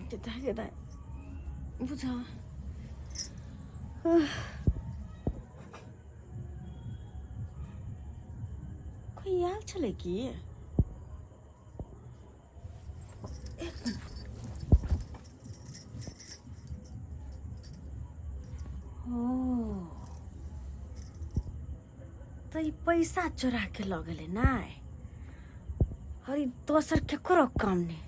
कतऽ गेलै बुझा कोइ आयल छलै की? एक मिनट। ओ तऽ ई पैसा चोरा के लऽ गेलै नहि, और ई दोसर केकरो काम नहि,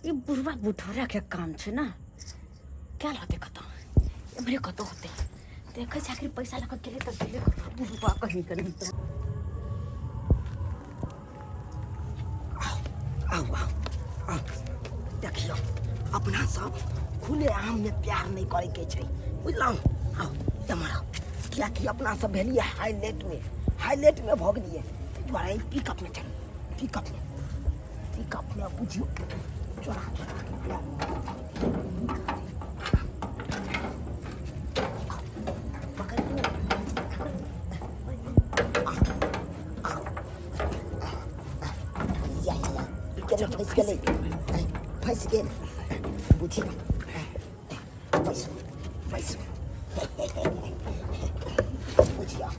ई बुढ़वा बुढ़ौरा के काम छै ने। गेल होतै कतौ, एम्हरे कतौ होतै। देखै छै आखिर पैसा लऽ कऽ गेलै तऽ गेलै कतौ बुढ़वा कहीं के नहीं। तऽ आउ आउ आउ, देखियौ, अपना सब खुले आम में प्यार नहीं करे के छै, बुझलहुँ? आउ एम्हर आउ, कियाकि अपना सब भेलियै हाईलाइट में, हाईलाइट में भऽ गेलियै, ताहि दुआरे पिकअप में चलू, पिकअप में, पिकअप में। बुझियौ, चोरा चोरा के प्यार पकड़ लियौ। या या या, केना फँसि गेलै, फँसि गेल। बुझी, बैसू बैसू। बुझिया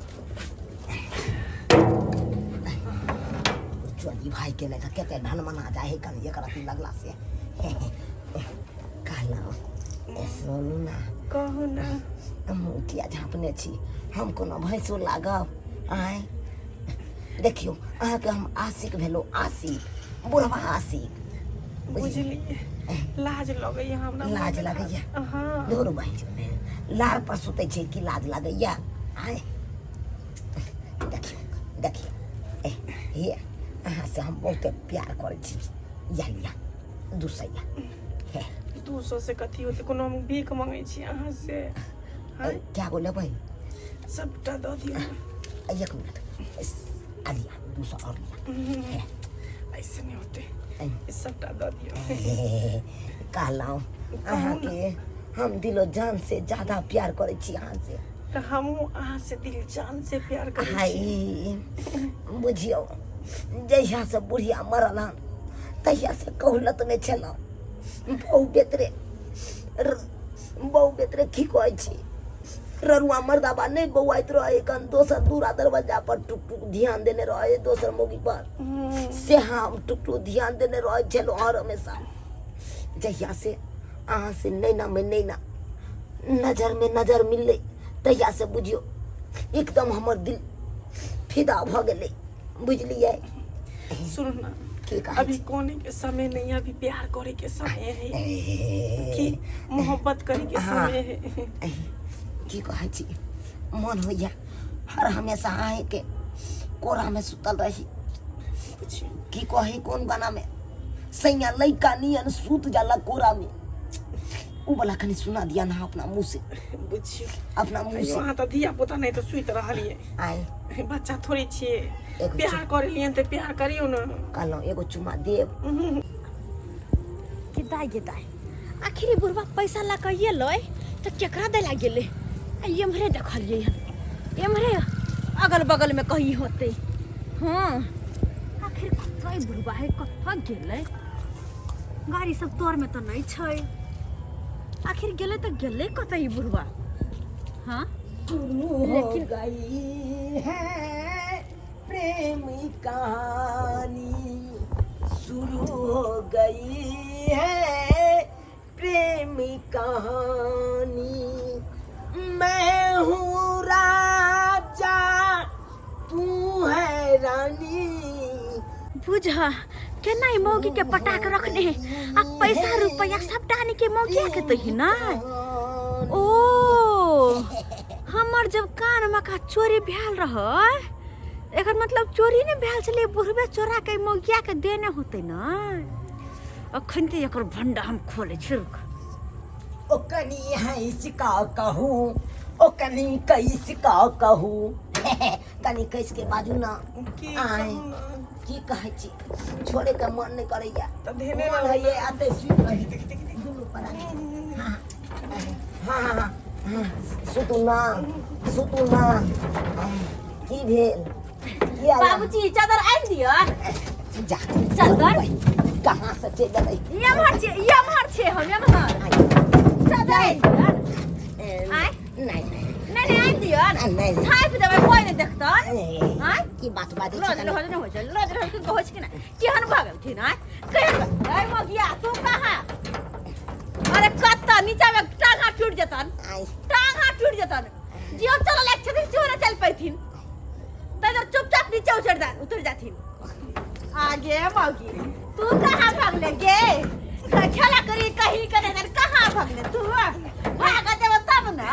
चोरी भाई के नहि तऽ कते ढनमना जाइ है कनि एक रत्ती लगला से। कहलहुँ, ए सुनू ने। कहू ने। मुँह किया झाँपने छी? हम कोनो भैंसो लागब? आँय, देखियौ, अहाँके हम आशिक भेलहुँ, आशिक, बुढ़वा आशिक। बुझलियै, लाज लगैया हमरा। लाज लगैया? हाँ। धुर बहिन, लार पर सुतै छै की लाज लागैया? आँय, देखियौ देखियौ, ए हे, अहाँ से हम बहुते प्यार करै छी। या लिअ 200। हे। 200 से कथी होतै? कोनो हम भीख मंगै छी अहाँ से? आँय? क्या गो लेबै? सबटा दऽ दियौ। एक मिनट, आ लिअ 200 आओर लिअ। ऐसे नहि होतै, ई सबटा दऽ दियौ। कहलहुँ, अहाँके हम दिलो जान से ज्यादा प्यार करै छी अहाँ से। तऽ हमहूँ अहाँ से दिल जान से प्यार करै छी। हाय, बुझियौ, जहिया से बुढ़िया मरल हन तहिया से कहलत नहि छलहुँ। बहु बेतरे बहु बेतरे की कहै छी, ररुआ मर्दाबा नहि बौआइत रहे कन दोसर दूरा दरवाजा पर टुक टुक ध्यान देने रहे दोसर मौगी पर, से हम टुक टुक ध्यान देने रहै छलहुँ हर हमेशा। जहिया से अहाँ से नैना में नैना, नजर में नजर मिललै, तहिया से बुझियौ एकदम हमर दिल फिदा भऽ गेलै, बुझलियै? सुनू ना। की कहै अभी छी? कोने के समय नहीं है, अभी प्यार करे के समय है कि मोहब्बत करे के समय है। की कहै छी, मन होइया हर हमेशा अहीँके कोरामे सुतल रही। बुझियौ। की कही, कोन गानामे सैया लइका नियन सूत जाला कोरा में। उ वाला कनी सुना दिया ना अपना मुंह से। बुझियौ अपना मुंह से। अहाँ तऽ धिया पुता नहि तऽ सुति रहलियै। आय। बच्चा थोड़े छियै। एगो प्यार करेलियन तऽ प्यार करियौ ने। कहलहुँ एगो चुमा देब। कि दाइ गे दाइ, आखिर ई बुढ़वा पैसा ला कऽ एलै तऽ केकरा दै ला गेलै? आ एम्हरे देखलियै हन, एम्हरे अगल बगलमे कहीं होतै। हँ, आखिर कतऽ ई बुढ़वा है, कतऽ गेलै? गाड़ी सब तोरमे तऽ नहि छै। आखिर गेलै तऽ गेलै कतऽ ई बुढ़वा? हँ, शुरू हो लेकिन गई है प्रेम कहानी, शुरू हो गई है प्रेम कहानी, मैं हूँ राजा तू है रानी। बुझ केना ई मौगी के पटा के रखने है आ पैसा रुपया सबटा आनि के मौगिया के दही ना। ओ हमर जब कान मका चोरी भेल रहै, एकर मतलब चोरी नहि भेल छलै, बुढ़बे चोरा के मौगिया के देने होतै ना। अखन तऽ एकर भंडा हम खोलै छी, रुक। ओ कनी हंस का कहू, ओ कनी कैस का कहू, कनी कैस के बाजू ना। की आय। कहू ने? की कहै छी, छोड़े के मन नहि करैया। तऽ धेने मन रहू। होइए आते सुति रही दुनू प्राणी। हाँ हाँ हाँ हाँ, सुतू ना, सुतू ना। की भेल? की आया? बाबूजी, चादर आनि दिअ। जा। चादर? कहाँ से चलि एलै? एम्हर छै, एम्हर छै, हम एम्हर। चादर आनि दिअ। आँय? नहि नहि। नहि नहि, आनि दिअ। नहि। झाँपि देबै, कोइ नहि देखतन। आँय? की बात बाजै रोज छी? रोज नहि होइ छै, रोज रोज के कहै छै कि नहि? केहन भऽ गेलखिन? आँय, केहन? अय मगिया, तू कहाँ? अरे कतऽ नीचा मे टांग हाथ टूटि जेतन। आँय? टांग हाथ टूटि जेतन। जियो चलऽ लायक छथिन सेहो नहि चलि पैथिन, तै दुआरे चुपचाप नीचे उतरि जा, उतरि जाथिन। आगे मौगी, तू कहाँ भागले गे? खेला करी कहीं करे, कहाँ भागले तू? भाग देब तब ना।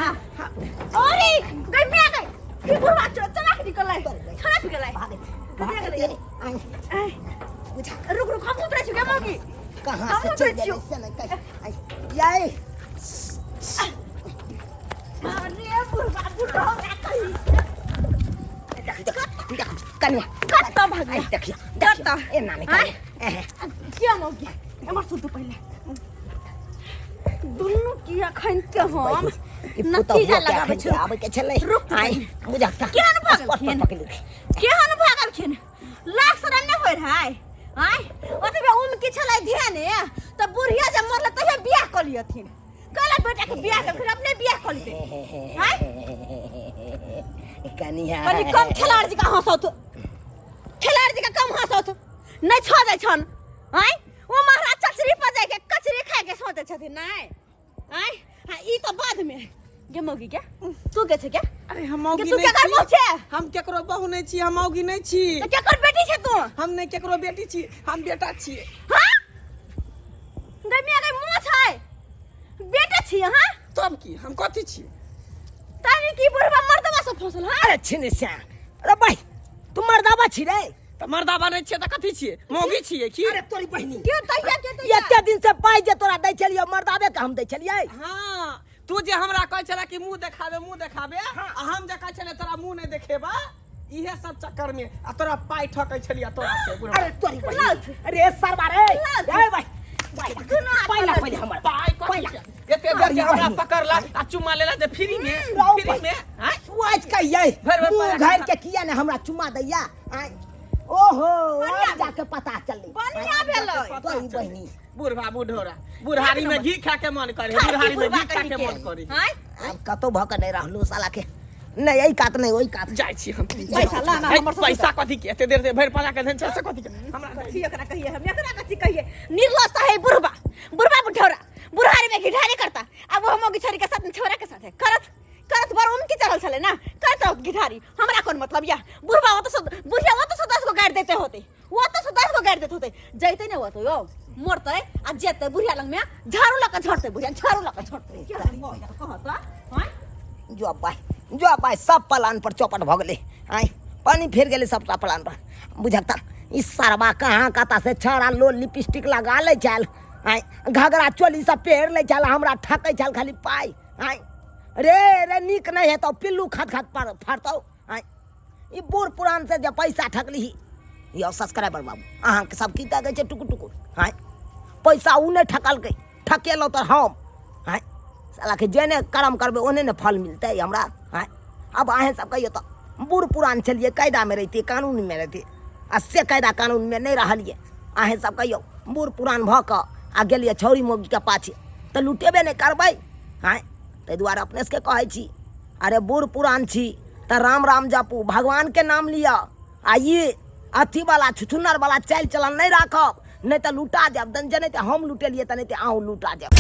अरे गई मैं गई, फिर बुढ़वा चला के निकल चला के गेलै। भागे। कहिया गेलै? आँय? आँय, बुझा। रुक रुक, हम उतरै छी गे मौगी। कहाँ हम से उतरै चलि छियौ। गेलै से नहि कहि। आँय, याय। अरे बुढ़वा बुढ़वा कहीं देख देख देख कनिया। कतऽ भागलै? आँय, देखियौ। कतऽ? देखियौ, एना नहि आँय? करियौ। एहे। किया मौगी, एमहर सुतू पहिले दुनू। की अखन के हम ई पुतहु नतीजा के लगाबै अखन छी। आबै के छलै। रुक। आँय, बुझा। केहन भागलखिन? पकड़ि लेलकै। केहन भागलखिन? लाख सड़न नहि होइ रहै? आँय, ओतबे उम की छलै ध्याने तऽ बुढ़िया जब मरलै तहिया बियाह कऽ लियथिन। कहला बेटा के बियाह कर, फिर अपने बियाह कऽ लेते। आँय? कनिया, कनि कम खेलाड़ जी का हंसौत, खेलाड़ जी का कम हंसौत नहि छो जाइ छन। आँय, ओ महाराज चचरी पर जाके कचरी खाय के सोचै छथिन नहि। आँय, हाँ, ई तऽ बाद में गे मौगी के तू के छै के? अरे हम मौगी के तू नहि केकर छी। बहू छै? हम केकरो बहू नहि छी, हम मौगी नहि छी। तऽ केकर बेटी छै तू? हम नहि केकरो बेटी छी, हम बेटा छियै। हाँ गै मिया गै, मुँह छै, बेटा छी अहाँ? तब की, हम कथी छी? तानी की बुढ़वा मर्दवा से फसल? हाँ। अरे छिने श्याम, अरे भाई, तू मर्दाबा छी रे? तऽ मर्दाबा नहि छियै तऽ कथी छियै? मौगी छियै की? अरे तोरी बहिनी। के तैया, के तैया? एते दिन से पाइ जे तोरा दै छलियौ, मर्दाबे के हम दै छलियै? हाँ, तू जे हमरा कहै छला कि मुंह देखाबे, मुंह देखाबे, आ हम जे कहै छलियै तोरा मुंह नहि देखेबा, इहे सब चक्कर में आ तोरा पाइ ठकै छलियै तोरा से बुढ़वा। अरे तोरी बहिनी। लाथ। अरे सरबा रे। लाथ। ए भाई, दुनू हाथ पहिला पकड़। पहिले हमर पाइ कथी पहिला। के? एते देर जे हमरा पकड़ला आ चुम्मा लेला जे फ्री में, लाओ फ्री में, आँय? सोच के ये भरि भरि मुंह पैर घर के किया ने हमरा चुमा दैया? आँय? ओहो, बढ़िया। अब जाके पता चललै। बढ़िया भेलै। तोरी बहिनी। बुढ़वा बुढ़ोरा बुढ़ारी में घी खा के मन करे, बुढ़ारी में घी खा के मन करे। आँय? आब कतौ भऽ के नहि रहलू साला के, नहि एहि कात नहि ओहि कात। जाइ छी हम। पैसा ला ना है, हमर ससुर। पैसा कथी के? एते देर से भरि पाला के धन छै से कथी के हमरा? कथी एकरा कहिए हम, एकरा कथी कहिए? निर्लज तो है बुढ़वा, बुढ़वा बुढ़ौरा बुढ़ारी में घिढारी करता। अब वो हम छोरी के साथ, छोरा के साथ है करत करत बड़ उनकी चढ़ल छले ना, करत रहत घिढारी। हमरा कोन मतलब या? बुढ़वा वो तो बुढ़िया वो तो सौ 10 गो गाड़ि देते होते, वो तो सौ 10 गो गाड़ि देते होते। जैते ने वो तो यो मरते आ जेते बुढ़िया लंग में झाड़ू लऽ के झड़ते, बुढ़िया झाड़ू लऽ के झड़ते। कहत आँय? जो बाय, जो बाय, सब पलान पर चौपट भऽ गेलै। आँय, पानि फेर गेलै सबटा पलान पर। बुझक तऽ ई सरबा कहाँ कतऽ से छौड़ा लोल लिपस्टिक लगा लै छल आँय, घघरा चोली सब पहिर लै छल, हमरा ठकै छल खाली पाइ। आँय रे रे, नीक नहि हेतौ, पिल्लू खत खत पर फड़तौ। आँय, ई बूढ़ पुरान से जे पैसा ठकलिही। यौ सब्सक्राइबर बाबू, अहाँके सब की देखै छै टुकुर टुकुर? आँय, पैसा ओ नहि ठकलकै, ठकेलहुँ तऽ हम। आँय, सालाके जेने कर्म करबै ओहने ने फल मिलतै हमरा। आँय, आब अहेँ सब कहियौ तऽ, बूढ़ पुरान छलियै, कायदामे रहितियै, कानूनमे रहितियै, आ से कायदा कानूनमे नहि रहलियै। अहेँ सब कहियौ, बूढ़ पुरान भऽ कऽ आ गेलियै छौड़ी मौगीके पाछे तऽ लुटेबे नहि करबै? आँय, ताहि दुआरे अपने सबके कहै छी, अरे बूढ़ पुरान छी तऽ राम राम जपू, भगवानके नाम लिअ, आ ई अथीवला छुछुन्नरवला चालि चलन नहि राखब, नहि तऽ लुटा जायब। जेनाहिते हम लुटेलियै तेनाहिते अहूँ लुटा जायब।